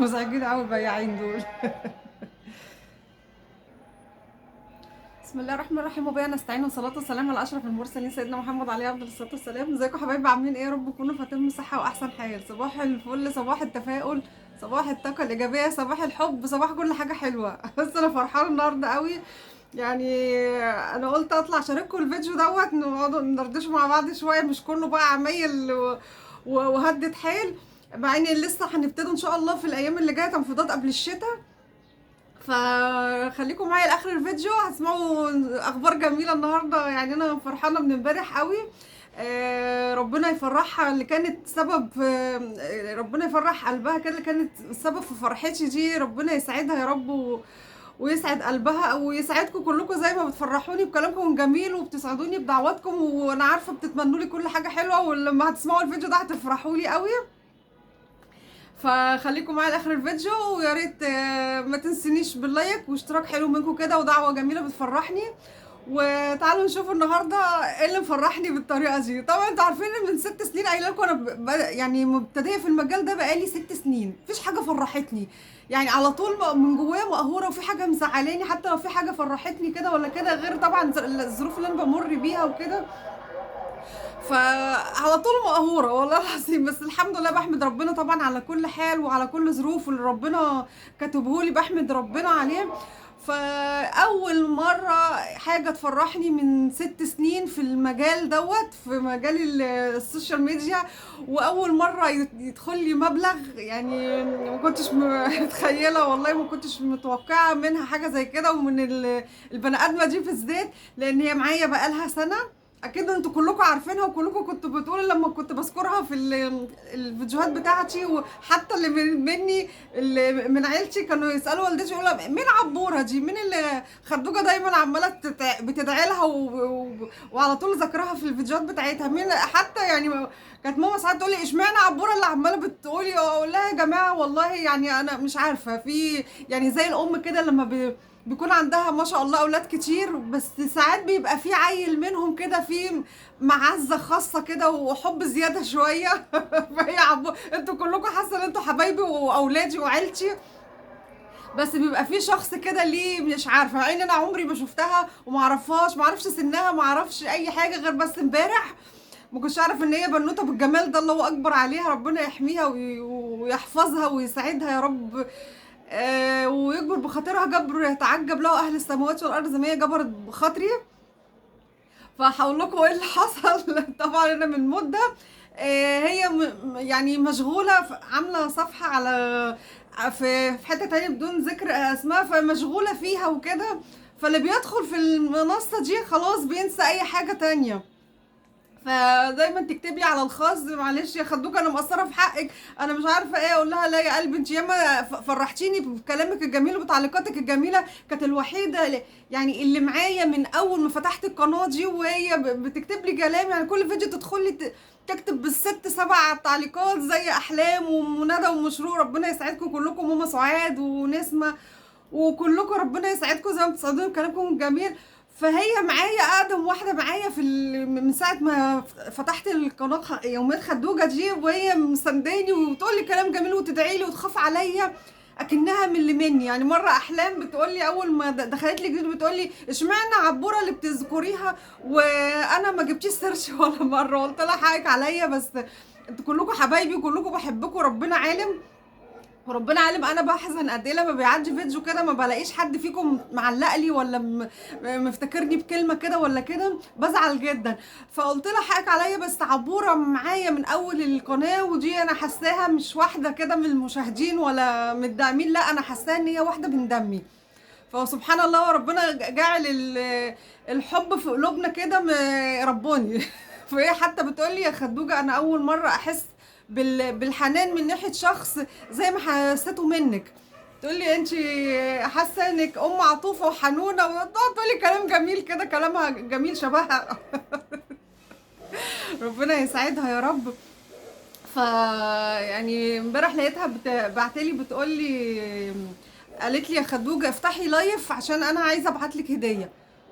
مزعجين قوي البياعين دول. بسم الله الرحمن الرحيم وبه نستعين، والصلاة والسلام على اشرف المرسلين سيدنا محمد عليه افضل الصلاة والسلام. ازيكم حبايبي، عاملين ايه؟ يا رب تكونوا في اتم صحة واحسن حال. صباح الفل، صباح التفاؤل، صباح الطاقة الايجابية، صباح الحب، صباح كل حاجة حلوة. بس انا فرحانة النهارده قوي، يعني انا قلت اطلع اشارككم الفيديو دوت، نقعدوا ندردشوا مع بعض شوية، مش كله بقى عمايل وهدة حيل، مع ان لسه هنبتدي ان شاء الله في الايام اللي جاية تنفيضات قبل الشتاء. فخليكم معايا لاخر الفيديو، هتسمعوا اخبار جميلة النهارده. يعني انا فرحانة من امبارح قوي. ربنا يفرحها اللي كانت سبب، ربنا يفرح قلبها كده اللي كانت سبب في فرحتي دي، ربنا يسعدها يا رب ويسعد قلبها ويسعدكم كلكم زي ما بتفرحوني بكلامكم الجميل وبتسعدوني بدعواتكم، وانا عارفه بتتمنوا لي كل حاجة حلوة، ولما هتسمعوا الفيديو ده هتفرحوا لي قوي. فخليكم معايا لاخر الفيديو، ويا ريت ما تنسونيش بال like واشتراك حلو منكم كده ودعوة جميلة بتفرحني. وتعالوا نشوف النهارده ايه اللي مفرحني بالطريقة دي. طبعا انتوا عارفين ان من 6 سنين قايله لكم انا يعني مبتدئة في المجال ده بقالي 6 سنين، مفيش حاجة فرحتني، يعني على طول من جوايا مقهوره وفي حاجة مزعلاني، حتى لو في حاجة فرحتني كده ولا كده، غير طبعا الظروف اللي انا بمر بيها وكده، فعلى طول مقهوره والله العظيم. بس الحمد لله بحمد ربنا طبعا على كل حال وعلى كل ظروف اللي ربنا كاتبهولي، بحمد ربنا عليه. فاول مرة حاجة تفرحني من 6 سنين في المجال دوت، في مجال ال social media، واول مرة يدخل لي مبلغ يعني ما كنتش متخيله والله، ما كنتش متوقعه منها حاجة زي كده، ومن البني ادمه دي بالذات، لان هي معايا بقالها سنة. اكيد انتوا كلكم عارفينها وكلكم كنتوا بتقولوا لما كنت بذكرها في الفيديوهات بتاعتي، وحتى اللي مني اللي من عيلتي كانوا يسالوا والدتي يقولوا مين عبوره دي، مين اللي خدوجة دايما عماله بتدعي لها وعلى طول ذكرها في الفيديوهات بتاعتها، مين حتى يعني كانت ماما ساعات تقول لي اشمعنى عبوره اللي عماله بتقولي، اقول لها يا جماعة والله يعني انا مش عارفه، في يعني زي الام كده لما بيكون عندها ما شاء الله اولاد كتير، بس ساعات بيبقى في عيل منهم كده في معزة خاصة كده وحب زيادة شوية. فهي انتوا كلكم حاسه ان انتوا حبايبي واولادي وعيلتي، بس بيبقى في شخص كده ليه مش عارفه، مع ان انا عمري ما شفتها وما اعرفهاش، ما اعرفش سنها، ما اعرفش اي حاجة، غير بس امبارح ما كنتش اعرف ان هي بنوته بالجمال ده، الله اكبر عليها، ربنا يحميها ويحفظها ويسعدها يا رب، ويجبر بخاطرها جبر يتعجب له اهل السماوات والارض زي ما هي جبرت بخاطري. فهقول لكم ايه اللي حصل. طبعا انا من مده هي يعني مشغولة، عامله صفحة على في حتة تانية بدون ذكر اسماء، فمشغوله فيها وكده، فاللي بيدخل في المنصة دي خلاص بينسى اي حاجة تانية. فدايما تكتب لي على الخاص معلش يا خدوجة انا مقصرة في حقك، انا مش عارفه ايه، اقول لها لا يا قلبي انت ياما فرحتيني بكلامك الجميل وبتعليقاتك الجميلة، كانت الوحيدة يعني اللي معايا من اول ما فتحت القناة دي، وهي بتكتب لي كلام، يعني كل فيديو تدخل لي تكتب بالست 7 تعليقات زي احلام ومنادى ومشروع، ربنا يسعدكم كلكم، ماما سعاد ونسمه وكلكم ربنا يسعدكم زي ما بتسعدوني بكلامكم الجميل. فهي معايا اقدم واحدة معايا في من ساعة ما فتحت القناة يوميات خدوجة دي، وهي مسنداني وبتقول لي كلام جميل وتدعي لي وتخاف عليا اكنها من اللي مني. يعني مرة احلام بتقول لي اول ما دخلت لي جديد بتقول لي اشمعنى عبوره اللي بتذكريها وانا ما جبتيش سيرش ولا مرة، قلت لها حقك عليا، بس انتوا كلكم حبايبي وكلكم بحبكم، ربنا عالم وربنا عالم انا بحزن قد ايه لما بيعدي فيديو كده ما بلاقيش حد فيكم معلق لي ولا مفتكرني بكلمه كده ولا كده، بزعل جدا. فقلت لها حقك عليا، بس عبوره معايا من اول القناة، ودي انا حاساها مش واحدة كده من المشاهدين ولا من الداعمين، لا انا حاساها ان هي واحدة من دمي. فسبحان الله وربنا جعل الحب في قلوبنا كده رباني. فهي حتى بتقول لي يا خدوجة انا اول مرة احس بالحنان من ناحية شخص زي ما حسيته منك، تقول لي انت حاسه انك ام عطوفه وحنونه، وتقعد تقول لي كلام جميل كده، كلامها جميل شبهها. ربنا يسعدها يا رب. ف يعني امبارح لقيتها بعتلي بتقول لي، قالت لي يا خدوجة افتحي live عشان انا عايزه ابعت لك هديه.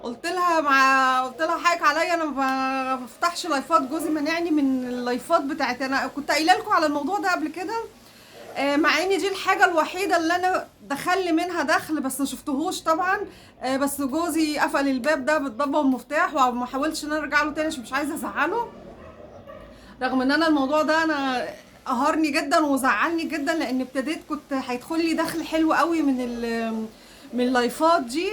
قلت لها حقك عليا، انا ما بفتحش لايفات، جوزي منعني من اللايفات بتاعتي. انا كنت قايله لكم على الموضوع ده قبل كده، مع ان دي الحاجة الوحيدة اللي انا دخل لي منها دخل، بس ما شفتهوش طبعا. بس جوزي قفل الباب ده بالضبه والمفتاح، وما حاولتش ان انا ارجع له تاني عشان مش عايزه ازعله، رغم ان انا الموضوع ده انا قهرني جدا وزعلني جدا، لان ابتديت كنت هيدخل لي دخل حلو قوي من اللايفات دي.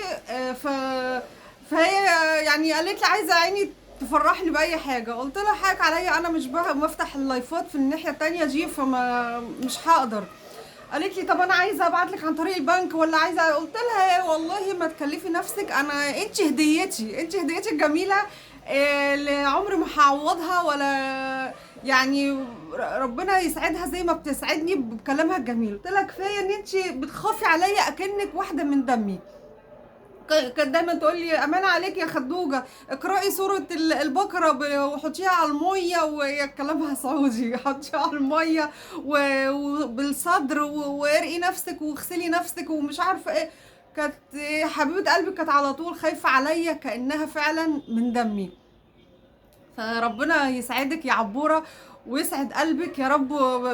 فهي يعني قالت لي عايزه عيني تفرحني باي حاجة، قلت لها حاجة عليا انا مش بفتح اللايفات في الناحية التانية دي، فما مش هقدر. قالت لي طب انا عايزه ابعت لك عن طريق البنك ولا عايزه، قلت لها والله ما تكلفي نفسك، انا انت هديتي، انت هديتي الجميلة اللي عمري ما هعوضها، ولا يعني ربنا يسعدها زي ما بتسعدني بكلامها الجميل. قلت لها كفاية ان انت بتخافي عليا اكنك واحدة من دمي. كانت دايما تقول لي امانه عليك يا خدوجة اقراي سورة البقرة وحطيها على المية، وهي كلامها سعودي، حطيها على المية وبالصدر وارقي نفسك واغسلي نفسك ومش عارفه ايه. كانت حبيبه قلبي، كانت على طول خايفة عليا كانها فعلا من دمي. فربنا يسعدك يا عبوره ويسعد قلبك يا رب.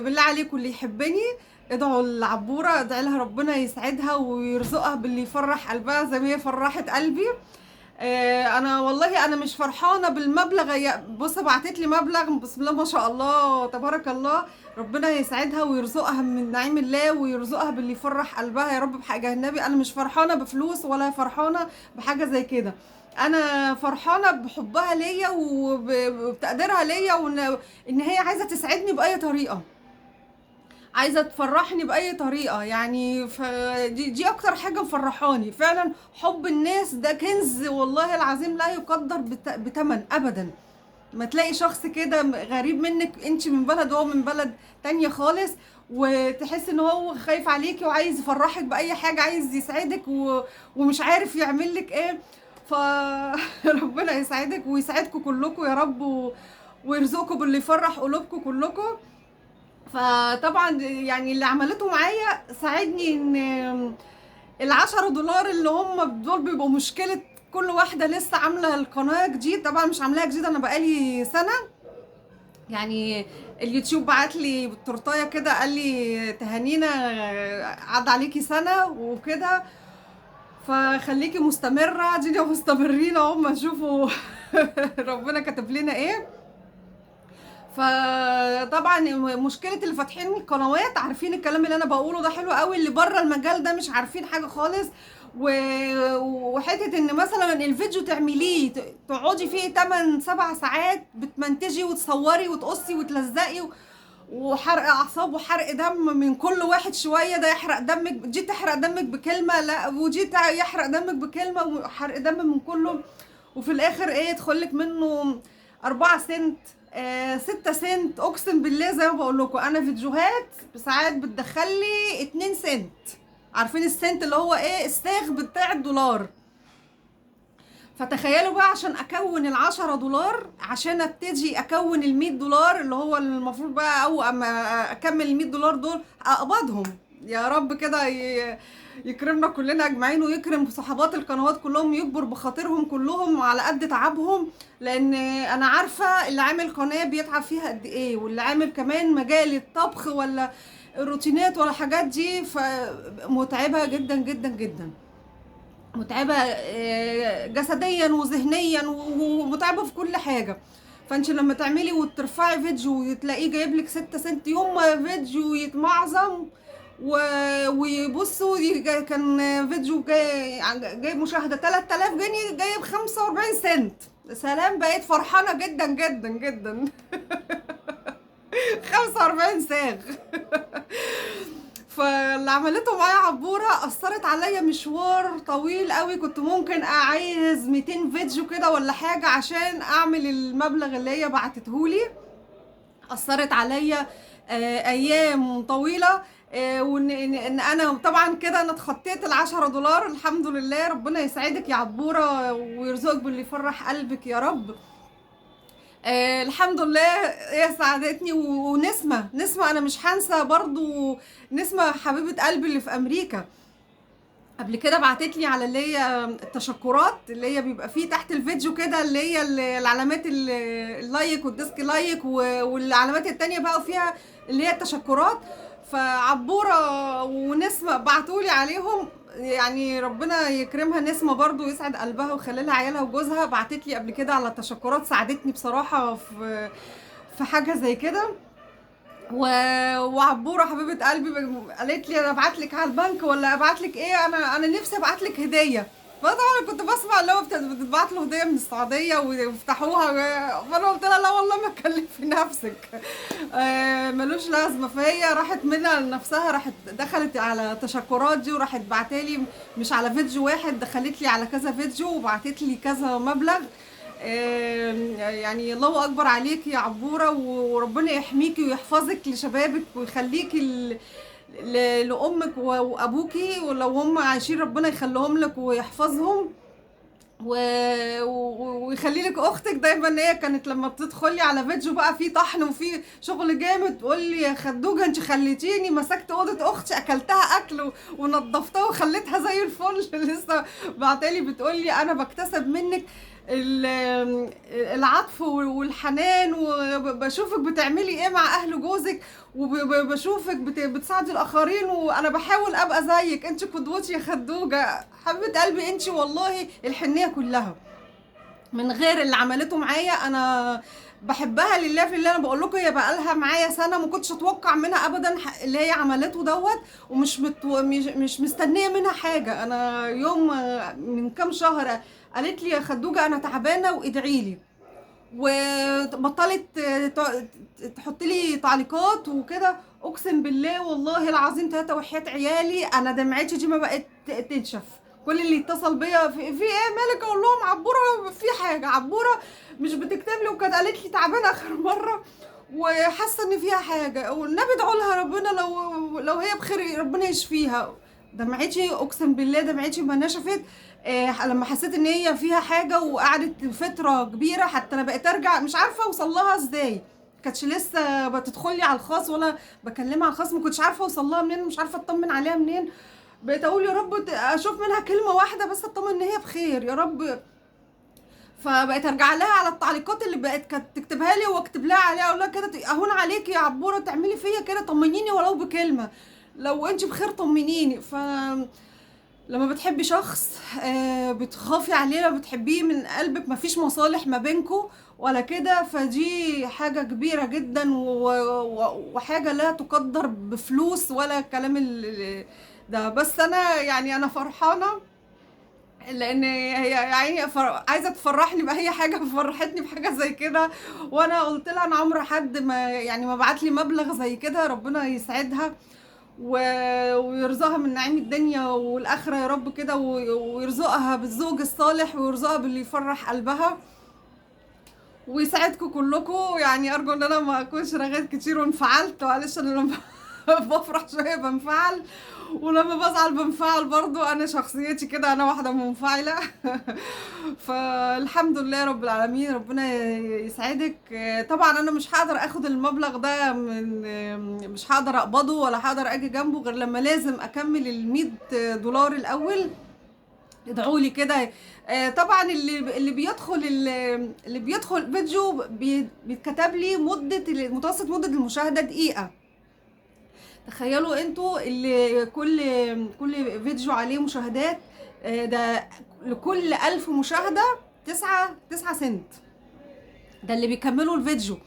بالله عليكم اللي يحبني ادعوا العبوره، ادعي لها ربنا يسعدها ويرزقها باللي يفرح قلبها زي ما هي فرحت قلبي. انا والله انا مش فرحانة بالمبلغ، هي بص بعتت لي مبلغ بسم الله ما شاء الله تبارك الله، ربنا يسعدها ويرزقها من نعيم الله ويرزقها باللي يفرح قلبها يا رب بحق النبي. انا مش فرحانة بفلوس ولا فرحانة بحاجة زي كده، انا فرحانة بحبها ليا وبتقديرها ليا، وان هي عايزه تسعدني باي طريقه، عايزه تفرحني باي طريقه يعني. فدي دي اكتر حاجة مفرحاني فعلا. حب الناس ده كنز والله العظيم لا يقدر بثمن ابدا. ما تلاقي شخص كده غريب منك، انت من بلد وهو من بلد تانية خالص، وتحس ان هو خايف عليكي وعايز يفرحك باي حاجة، عايز يسعدك ومش عارف يعمل لك ايه. فربنا يسعدك ويسعدكم كلكم يا رب، ويرزقكم باللي يفرح قلوبكم كلكم. فطبعا يعني اللي عملته معايا ساعدني ان ال10 دولار اللي هم دول بيبقوا مشكلة كل واحدة لسه عاملة القناة جديد. طبعا مش عاملاها جديد، انا بقالي سنة يعني. اليوتيوب بعت لي بالتورتايه كده قال لي تهانينا عدى عليكي سنة وكده، فخليكي مستمرة. دينا مستمرين اهو، ما نشوفوا ربنا كاتب لنا ايه. فطبعا مشكلة اللي فاتحين القنوات عارفين الكلام اللي انا بقوله ده حلو قوي، اللي بره المجال ده مش عارفين حاجة خالص. وحتة ان مثلا الفيديو تعمليه تقعدي فيه 8 7 ساعات بتمنتجي وتصوري وتقصي وتلزقي وحرق اعصاب وحرق دم من كل واحد شوية، ده يحرق دمك، دي تحرق دمك بكلمه، لا ودي يحرق دمك بكلمه، وحرق دم من كله، وفي الاخر ايه يدخلك منه 4 سنت 6 سنت. اقسم بالله زي ما بقول لكم انا فيديوهات ساعات بتدخلي 2 سنت، عارفين السنت اللي هو ايه؟ الصاغ بتاع الدولار. فتخيلوا بقى عشان اكون ال10 دولار، عشان ابتدي اكون ال100 دولار اللي هو المفروض بقى، او اما اكمل ال100 دولار دول اقبضهم يا رب كده. يكرمنا كلنا اجمعين ويكرم صحبات القنوات كلهم، يجبر بخاطرهم كلهم على قد تعبهم، لان انا عارفه اللي عامل قناة بيتعب فيها قد ايه، واللي عامل كمان مجال الطبخ ولا الروتينات ولا الحاجات دي، فمتعبه جدا جدا جدا، متعبة جسديا وذهنيا ومتعبه في كل حاجة. فانت لما تعملي وترفعي فيديو وتلاقيه جايب لك 6 سنت، يوم ما فيديو يتمعظم ويبصوا كان فيديو جايب مشاهده 3000 جنيه، جايب 45 سنت. سلام، بقيت فرحانة جدا جدا جدا، 45 ساغ. فاللي عملته معايا عبوره اثرت عليا مشوار طويل قوي، كنت ممكن اعايز 200 فيديو كده ولا حاجة عشان اعمل المبلغ اللي هي بعتتهولي. اثرت عليا ايام طويلة، وان إن إن انا طبعا كده انا اتخطيت ال10 دولار الحمد لله. ربنا يسعدك يا عبوره ويرزقك باللي يفرح قلبك يا رب. الحمد لله هي ساعدتني. ونسمة، نسمة انا مش هنسى برضو نسمة حبيبة قلبي اللي في امريكا، قبل كده بعتت لي على اللي هي التشكرات اللي هي بيبقى فيه تحت الفيديو كده، اللي هي العلامات ال like وال dislike والعلامات التانية بقى فيها اللي هي التشكرات. فعبوره ونسمه بعتولي عليهم، يعني ربنا يكرمها نسمه برضو ويسعد قلبها ويخلي لها عيالها وجوزها. بعتت لي قبل كده على تشكرات، ساعدتني بصراحة في حاجة زي كده. وعبوره حبيبه قلبي قالت لي انا ابعت لك على البنك ولا ابعت لك ايه، انا نفسي ابعت لك هديه. فطبعا كنت بسمع اللي هو بتتبعت له هديه من السعودية ويفتحوها، فانا قلت لها لا والله ما تكلفي نفسك، ملوش لازمه. فهي راحت منها لنفسها، راحت دخلت على تشكرات دي وراحت بعتالي، مش على فيديو واحد، دخلت لي على كذا فيديو وبعتت لي كذا مبلغ. يعني الله اكبر عليك يا عبوره، وربنا يحميكي ويحفظك لشبابك ويخليكي لامك وابوكي، ولو هم عايشين ربنا يخليهم لك ويحفظهم ويخلي لك اختك. دايما هي كانت لما بتدخلي على فيديو بقى فيه طحن وفيه شغل جامد تقول لي يا خدوجة انت خليتيني مسكت اوضة اختي اكلتها اكل ونظفتها وخليتها زي الفل. لسه بعتالي بتقول لي انا بكتسب منك العطف والحنان، وبشوفك بتعملي ايه مع اهل جوزك، وبشوفك بتساعدي الاخرين، وانا بحاول ابقى زيك، انت قدوتي يا خدوجة حبيبه قلبي انت والله. الحنيه كلها من غير اللي عملته معايا، انا بحبها لله في اللي انا بقول لكم، هي بقى لها معايا سنة ما كنتش اتوقع منها ابدا اللي هي عملته دوت، ومش مش مستنيه منها حاجة. انا يوم من كام شهر قالت لي يا خدوجة انا تعبانة وادعي لي، وبطلت تحط لي تعليقات وكده. اقسم بالله والله العظيم 3 وحياة عيالي انا دمعتي دي ما بقت تنشف. كل اللي يتصل بيا في ايه مالك، اقول لهم عبوره في حاجة، عبوره مش بتكتب لي، وكانت قالت لي تعبانة اخر مرة وحاسه ان فيها حاجة، والنبي ادعوا لها ربنا لو هي بخير ربنا يشفيها. دمعتي اقسم بالله دمعتي ما نشفت لما حسيت ان هي فيها حاجة، وقعدت فترة كبيرة حتى انا بقيت ارجع مش عارفه اوصل لها ازاي، كانتش لسه بتدخل لي على الخاص ولا بكلمها على الخاص، ما كنتش عارفه اوصل لها منين، مش عارفه اطمن عليها منين. بقيت اقول يا رب اشوف منها كلمة واحدة بس اطمن ان هي بخير يا رب. فبقيت ارجع لها على التعليقات اللي بقت كانت تكتبها لي واكتب لها عليها، اقول لها كده اهون عليكي يا عبوره تعملي فيا كده، طمنيني ولو بكلمه، لو انت بخير طمنيني. ف لما بتحبي شخص بتخافي عليه، لما بتحبيه من قلبك مفيش مصالح ما بينكو ولا كده، فدي حاجة كبيرة جدا وحاجة لا تقدر بفلوس ولا كلام ده. بس انا يعني انا فرحانة لان هي يعني عايزة تفرحني بأي حاجة، فرحتني بحاجة زي كده. وانا قلت لها انا عمر حد ما يعني ما بعت لي مبلغ زي كده، ربنا يسعدها ويرزقها من نعيم الدنيا والآخرة يا رب كده، ويرزقها بالزوج الصالح ويرزقها باللي يفرح قلبها ويساعدكم كلكم. يعني ارجو ان انا ما اكونش رغيت كتير وانفعلت، معلش انا لما بفرح شوية بنفعل ولما بزعل بنفعل برضو، انا شخصيتي كده، انا واحدة منفعله. فالحمد لله رب العالمين، ربنا يسعدك. طبعا انا مش هقدر اخد المبلغ ده من، مش هقدر اقبضه ولا هقدر اجي جنبه غير لما لازم اكمل $100 الاول. ادعوا لي كده. طبعا اللي بيدخل فيديو بيتكتب لي مده متوسط مده المشاهدة دقيقة. تخيلوا انتوا اللي كل فيديو عليه مشاهدات، ده لكل 1000 مشاهده 9 سنت، ده اللي بيكملوا الفيديو.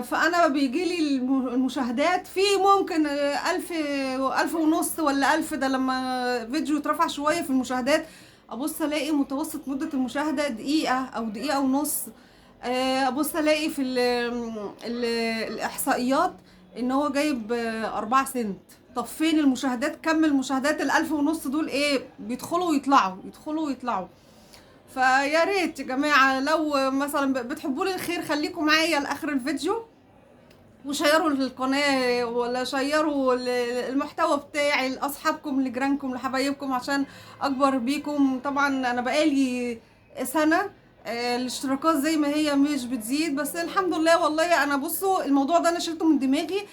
فانا بيجي لي المشاهدات في ممكن 1000 1500 ولا 1000، ده لما فيديو يترفع شوية في المشاهدات ابص الاقي متوسط مده المشاهدة دقيقة او دقيقة ونص. ابص الاقي في ال الاحصائيات ان هو جايب 4 سنت. طب فين المشاهدات؟ كم المشاهدات 1500 دول ايه؟ بيدخلوا ويطلعوا، يدخلوا ويطلعوا. فيا ريت يا جماعة لو مثلا بتحبوا لي الخير خليكم معايا لاخر الفيديو، وشيروا القناة ولا شيروا المحتوى بتاعي لاصحابكم لجيرانكم لحبايبكم عشان اكبر بيكم. طبعا انا بقالي سنة الاشتراكات زي ما هي مش بتزيد، بس الحمد لله والله انا بصوا الموضوع ده انا شلته من دماغي.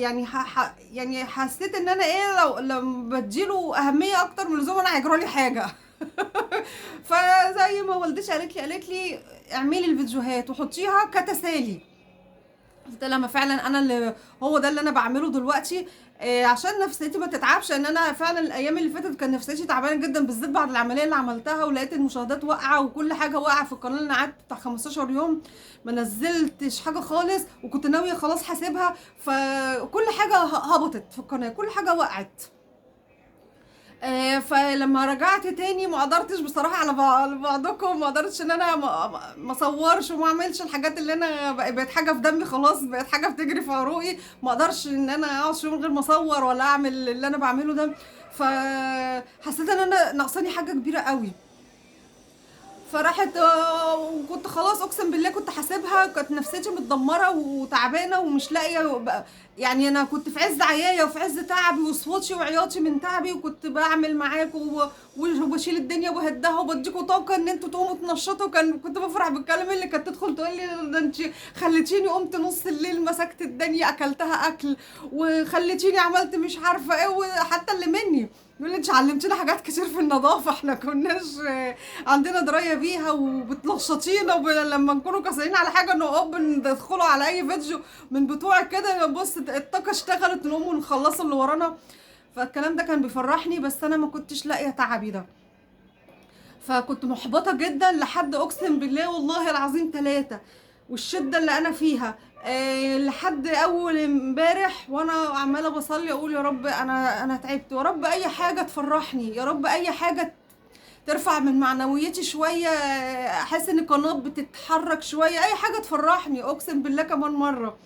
يعني يعني حسيت ان انا ايه لو لما بديله اهمية اكتر من اللزوم انا هيجرى لي حاجة. فزي ما والدتي قالت لي اعملي الفيديوهات وحطيها كتسالي، قلت لها ما فعلا انا اللي هو ده اللي انا بعمله دلوقتي، عشان نفسيتي ما تتعبش. ان انا فعلا الايام اللي فاتت كان نفسيتي تعبانة جدا، بالذات بعد العملية اللي عملتها، ولقيت المشاهدات واقعه وكل حاجة واقعه في القناة. انا قعدت بتاع 15 يوم ما نزلتش حاجة خالص، وكنت ناوية خلاص حاسبها، فكل حاجة هبطت في القناة، كل حاجة وقعت. فلما رجعت تاني ما قدرتش بصراحة على بعضكم، ما قدرتش ان انا ما اصورش وما اعملش الحاجات اللي انا بقت حاجة في دمي خلاص، بقت حاجة بتجري في عروقي، ما اقدرش ان انا اقعد شوية من غير ما اصور ولا اعمل اللي انا بعمله ده. فحسيت ان انا ناقصاني حاجة كبيرة قوي. فراحت، وكنت خلاص اقسم بالله كنت حاسبها، كانت نفسيتي متدمره وتعبانه ومش لاقيه يعني انا كنت في عز عيايا وفي عز تعبي وصوتي وعياطي من تعبي، وكنت بعمل معاكم وبشيل الدنيا وبهدها وبديكوا طاقة ان انتوا تقوموا تنشطوا. كنت بفرح بالكلام اللي كانت تدخل تقول لي ده انت خليتيني قمت نص الليل مسكت الدنيا اكلتها اكل، وخليتيني عملت مش عارفه ايه، وحتى اللي مني يقول لي انت علمتينا حاجات كتير في النظافة احنا كناش عندنا دراية بيها، وبتنشطينا، ولما نكونوا كسرين على حاجة نقوم ندخلوا على اي فيديو من بتوعك كده نبص الطاقة اشتغلت نقوم ونخلصوا اللي ورانا. فالكلام ده كان بيفرحني، بس انا ما كنتش لاقيه تعبي ده، فكنت محبطة جدا لحد اقسم بالله والله العظيم 3 والشدة اللي انا فيها، لحد اول امبارح وانا عماله بصلي اقول يا رب انا تعبت، يا رب اي حاجة تفرحني، يا رب اي حاجة ترفع من معنويتي شوية، احس ان القناة بتتحرك شوية، اي حاجة تفرحني اقسم بالله كمان مرة.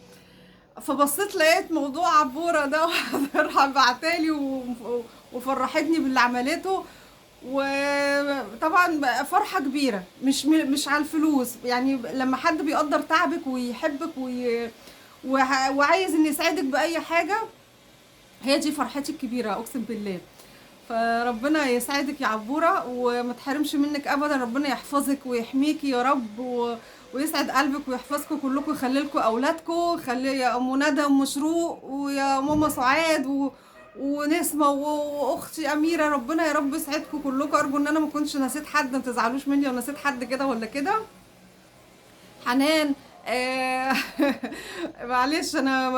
فبصيت لقيت موضوع عبوره ده راح بعتالي وفرحتني باللي عملته، وطبعا فرحه كبيرة مش على الفلوس، يعني لما حد بيقدر تعبك ويحبك وعايز ان يسعدك باي حاجة، هي دي فرحتي الكبيرة اقسم بالله. فربنا يسعدك يا عبوره وما تحرمش منك ابدا، ربنا يحفظك ويحميكي يا رب، ويسعد قلبك ويحفظكم كلكم، ويخلي لكم اولادكم، يخلي يا ام ندى وام شروق ويا ماما سعاد ونسمه واختي اميره، ربنا يا رب يسعدكم كلكم. ارجو ان انا ما كنتش نسيت حد، ما تزعلوش مني لو نسيت حد كده ولا كده. حنان معلش انا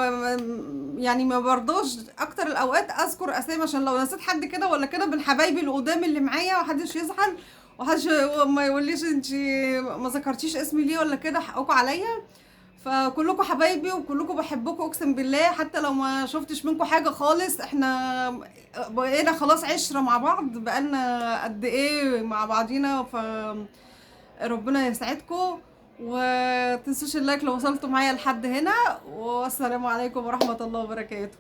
يعني ما برضاش اكتر الاوقات اذكر اسامي، عشان لو نسيت حد كده ولا كده من حبايبي القدام اللي معايا محدش يزعل وحدش ما يقوليش انت ما ذكرتيش اسمي ليه ولا كده، حقكم عليا. فكلكم حبايبي وكلكم بحبكم اقسم بالله، حتى لو ما شفتش منكم حاجة خالص، احنا بقينا خلاص عشرة مع بعض، بقالنا قد ايه مع بعضينا، فربنا يسعدكم. وتنسوش اللايك لو وصلتوا معايا لحد هنا، والسلام عليكم ورحمة الله وبركاته.